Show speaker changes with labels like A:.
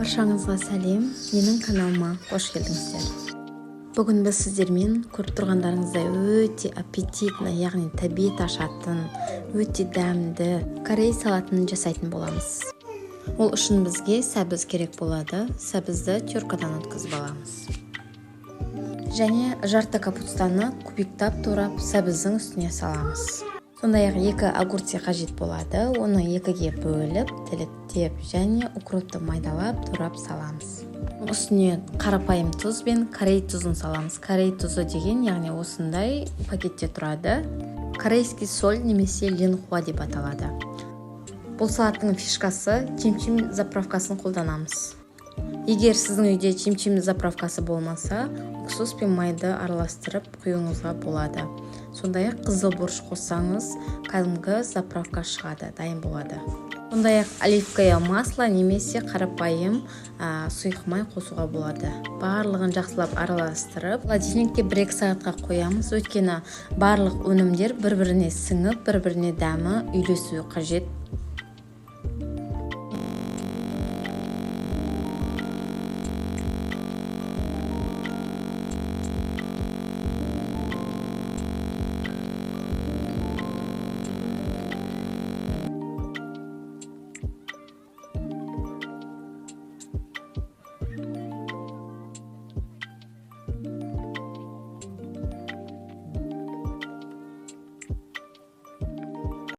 A: Баршаңызға сәлем! Менің каналыма қош келдіңіздер! Бүгін біз сіздермен, көріп тұрғандарыңыздай, өте аппетитный, яғни тәбет ашатын, өте дәмді корей салатын жасайтын боламыз. Ол үшін бізге сәбіз керек болады. Сәбізді теркадан өткізіп аламыз және жарты капустаны кубиктап турап, сәбіздің үстіне саламыз. Сондай ақ екі огурцы қажет болады. Оны екіге бөліп, тіліптеп және укропты майдалап турап саламыз. Үстіне қарапайым тұз бен корей тұзын саламыз. Корей тұзы деген, яғни, осындай пакетте тұрады, корейский соль немесе ленхуа деп аталады. Бұл салаттың фишкасы — чимчим заправкасын қолданамыз. Егер сіздің үйде чимчим заправкасы болмаса, уксус пен майды араластырып құюыңызға болады. Сондай ақ қызыл бұрыш қоссаңыз, кәдімгі заправка шығады, дайын болады. Сондай ақ оливковое масло немесе қарапайым сұйық май қосуға болады. Барлығын жақсылап араластырып, холодильникке 1-2 сағатқа қоямыз, өйткені барлық өнімдер бір біріне сіңіп, бір біріне дәмі үйлесуі қажет.